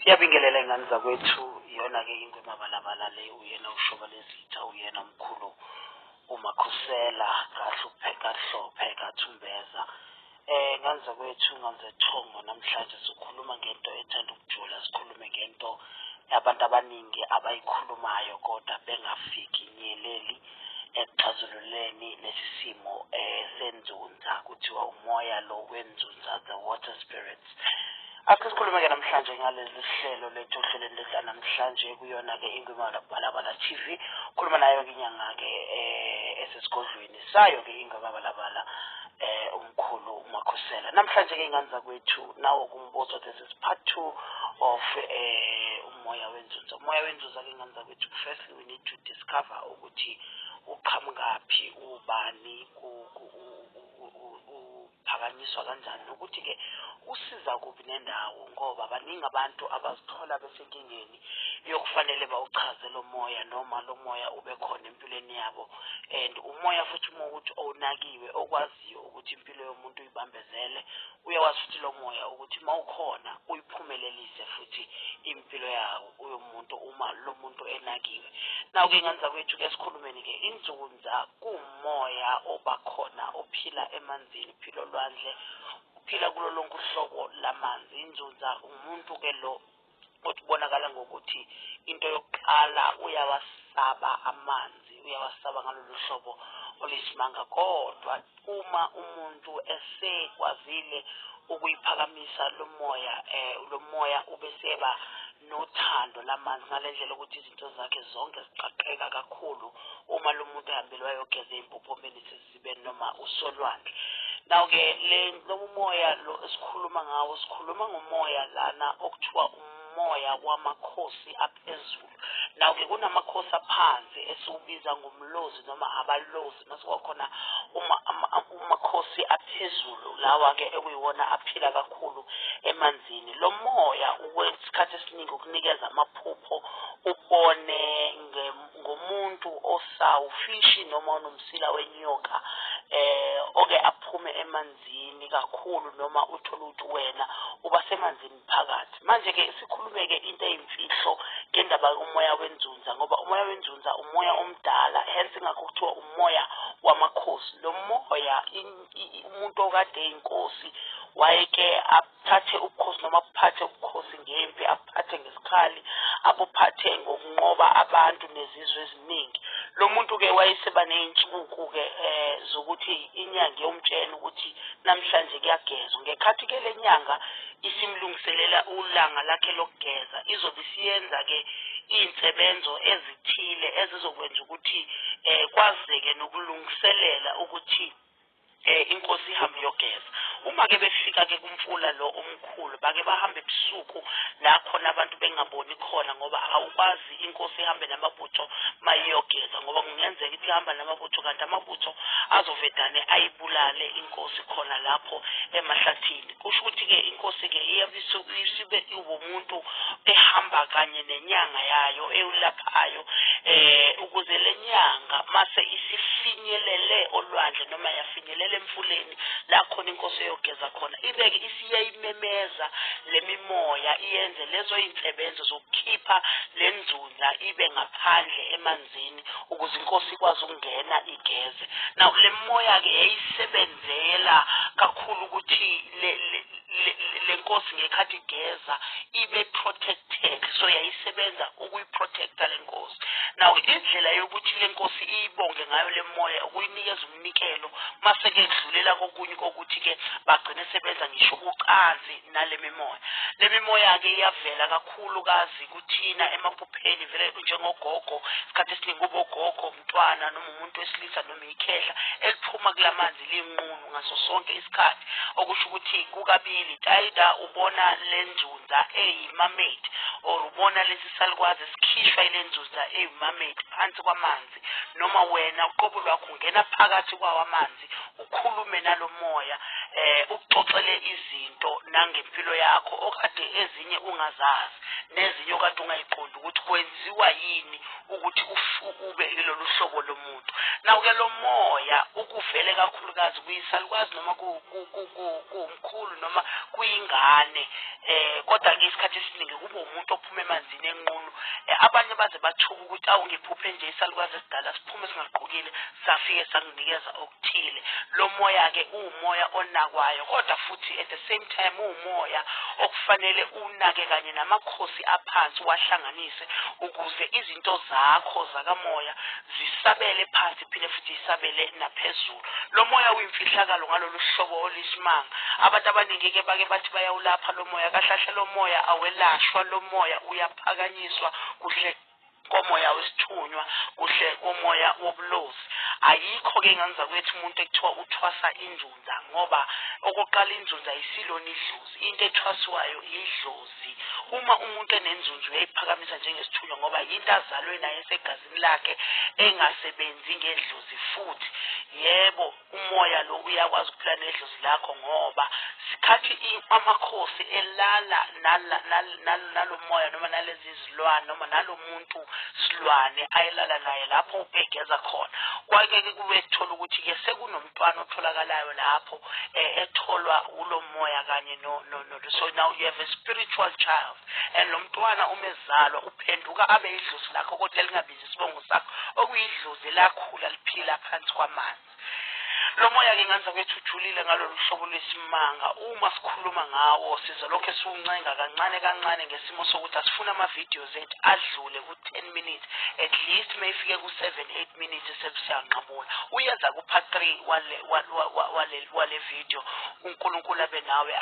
Siyabingelela ingane zakwethu, iyona-ke ingwemabalabala le, uyena ushoba lezitha, uyena mkhulu uMakhusela kaHlupheka Hlophe kaThumbeza. Ngane zakwethu, ngane zethongo, namhlanje sikhuluma ngento ethanda ukujula, sikhulume ngento abantu abaningi abayikhulumayo kodwa bengafiki nyeleli ekuxazululeni lesi simo senzunza, kuthiwa umoya lo wenzunza, the water spirits. Ake sikhulume-ke namhlanje ngalolu hlelo lethu, ohlelweni lethu lanamhlanje kuyona-ke Ingwemabalabala TV. Khuluma nayo-ke inyanga-ke esesigodlweni sayo-ke Ingwemabalabala, umkhulu uMakhosela. Namhlanje-ke ingane zakwethu, nawo kumbuzo, this is part two of umoya wenzunza. Umoya wenzunza-ke, ingane zakwethu, firstly we need to discover ukuthi uqhamukaphi, ubani, uphakanyiswa kanjani, nokuthi-ke usiza kuphi nendawo, ngoba baningi abantu abazithola besenkingeni yokufanele bawuchaze lo moya noma lo moya ube khona empilweni yabo. And umoya futhi uma ukuthi owunakiwe, okwaziyo ukuthi impilo yomuntu uyibambezele, uyakwazi futhi lo moya ukuthi uma ukhona uyiphumelelise futhi impilo yawo uyomuntu uma lo muntu enakiwe. Naw-ke ingane zakwethu-ke, sikhulumeni-ke inzunza. Kuwumoya obakhona ophila emanzini, uphila olwandle, uphila kulo lonke uhlobo lamanzi. Inzunza umuntu-ke lo othi ubonakala ngokuthi into yokuqala uyawasaba amanzi, uyawasaba ngalolu hlobo oluyisimanga. Kodwa uma umuntu esekwazile ukuyiphakamisa lo moya, lo moya ubeseba nothando lamanzi ngale ndlela ukuthi izinto zakhe zonke ziqaqeka kakhulu uma lo muntu ehambile wayogeza ey'mpophomeni sesizibeni noma usolwandle. Now-ke le lo moya lo esikhuluma ngawo, sikhuluma ngomoya lana okuthiwa umoya wamakhosi aphezulu. Now-ke kunamakhosi aphansi esiwubiza ngomlozi noma abalozi, mase kwakhona uma amakhosi aphezulu lawa-ke ekuyiwona aphila kakhulu emanzini. Lo moya ukwesikhathi esiningi ukunikeza amaphupho, ubone ngomuntu osawufishi noma onomsila wenyoka oke aphume emanzini kakhulu, noma uthole ukuthi wena uba semanzini phakathi. Manje-ke sikhulume-ke into eyimfihlo ngendaba yomoya wenzunza, ngoba umoya wenzunza umoya omdala, hence ingakho kuthiwa umoya wamakhosi. Lo moya, umuntu okade eyinkosi wayeke athathe ubukhosi noma aphathe ubukhosi ngempi, aphathe ngesikhali, abuphathe ngokunqoba abantu nezizwe eziningi. Lo muntu-ke wayeseba ney'nsuku-ke zokuthi inyanga iyomtshela ukuthi namhlanje kuyagezwa. Ngekhathi-ke le nyanga isimlungiselela ulanga lakhe lokugeza, izobe isiyenza-ke iy'nsebenzo ezithile ezizokwenza ukuthi kwazeke nokulungiselela ukuthi inkosi ihambe iyogeza. Uma ke befika ke kumfula lo omkhulu, bake bahambe ebusuku la khona abantu bengaboni khona, ngoba awukwazi inkosi ihambe namabutho mayiyogeza, ngoba kungenzeka ithi ihamba namabutho kanti amabutho azovedane ayibulale inkosi khona lapho emahlathini. Kusho ukuthi-ke inkosi-ke iyabe isibe iwumuntu ehamba kanye nenyanga yayo ewulaphayo, ukuze le nyanga mase isifinyelele olwandle noma yafinyelela emfuleni la khona inkosi eyogeza khona, ibeke isiyayimemeza le mimoya, iyenze lezo iy'nsebenzo zokukhipha le nzunza ibe ngaphandle emanzini ukuze inkosi ikwazi ukungena igeze. Now le moya-ke yayisebenzela kakhulu ukuthi le nkosi ngekhathi igeza ibe protected, so yayisebenza ukuyiprotecta le nkosi. Now indlela yokuthi le nkosi iyibonge ngayo le moya ukuyinikeza umnikelo, mase-ke kudlulela kokunye kokuthi-ke bagcine sebenza ngisho ucansi nale mimoya. Le mimoya-ke iyavela kakhulukazi kuthina emaphupheni vele njengogogo. Isikhathi esiningi kuba ugogo, umntwana noma umuntu wesilisa noma ikhehla eliphuma kula manzi linqunu ngaso sonke isikhathi, okusho ukuthi kukabili: either ubona le nzunza eyi-mermaid or ubona lesi salukwazi esikhishwa ile nzunza eyi-mermaid phansi kwamanzi, noma wena uqobo lwakho ungena phakathi kwawo amanzi ukhulume nalo moya. Ukuxoxele izinto nangempilo yakho okade ezinye ungazazi, nezinye okade ungayiqondi ukuthi kwenziwa yini ukuthi ube yilolu hlobo lomuntu. Nawu-ke lo moya ukuvele kakhulukazi kuyisalukazi noma kuwumkhulu noma kuyingane, kodwa-ke isikhathi esiningi kube umuntu ophuma emanzini enqunu. Abanye baze bathuke ukuthi awu, ngiphuphe nje isalukazi esidala siphume singagqokile, safike sanginikeza okuthile. Lo moya-ke uwumoya onakwayo, kodwa futhi at the same time uwumoya okufanele unake kanye namakhosi aphansi, uwahlanganise ukuze izinto zakho zakamoya zisabele phansi, phinde futhi zisabele naphezulu. Lo moya uyimfihlakalo ngalolu hlobo oluyisimanga. Abantu abaningi-ke bake bathi bayawulapha lo moya. Kahle kahle lo moya awelashwa, lo moya uyaphakanyiswa kuhle komoya wesithunywa, kuhle komoya wobulozi. Ayikho-ke nganzakwethu umuntu ekuthiwa uthwasa inzunza, ngoba okokuqala inzunza ayisilona idlozi. Into ethwasiwayo idlozi. Uma umuntu enenzunzu uyayiphakamisa njengesithunywa, ngoba yinto azalwe nayo esegazini lakhe, engasebenzi ngedlozi. Futhi yebo, umoya lo uyakwazi ukuphila nedlozi lakho, ngoba sikhathi amakhosi elala nalo moya noma nalezi zilwane noma nalo muntu silwane ayelala naye lapho egeza khona, kwake-ke kube kuthola ukuthi-ke sekunomntwana otholakalayo lapho, etholwa ulo moya kanye no, no, no. So now you have a spiritual child, and lo mntwana uma ezalwa uphenduka abe idlozi lakho, kodwa lingabizi isibongo sakho, okuyidlozi lakhula liphila phansi kwamanzi. Lo moya-ke nganza kwethu ujulile ngalolu hlobo lwesimanga. Uma sikhuluma ngawo sizolokhu siwuncenga kancane kancane, ngesimo sokuthi asifuna ama-videos ethu adlule ku-10 minutes. At least uma ifike ku-7 8 minutes sesiyanqamula. Uyeza ku-part 3 wale video. UNkulunkulu abe nawe.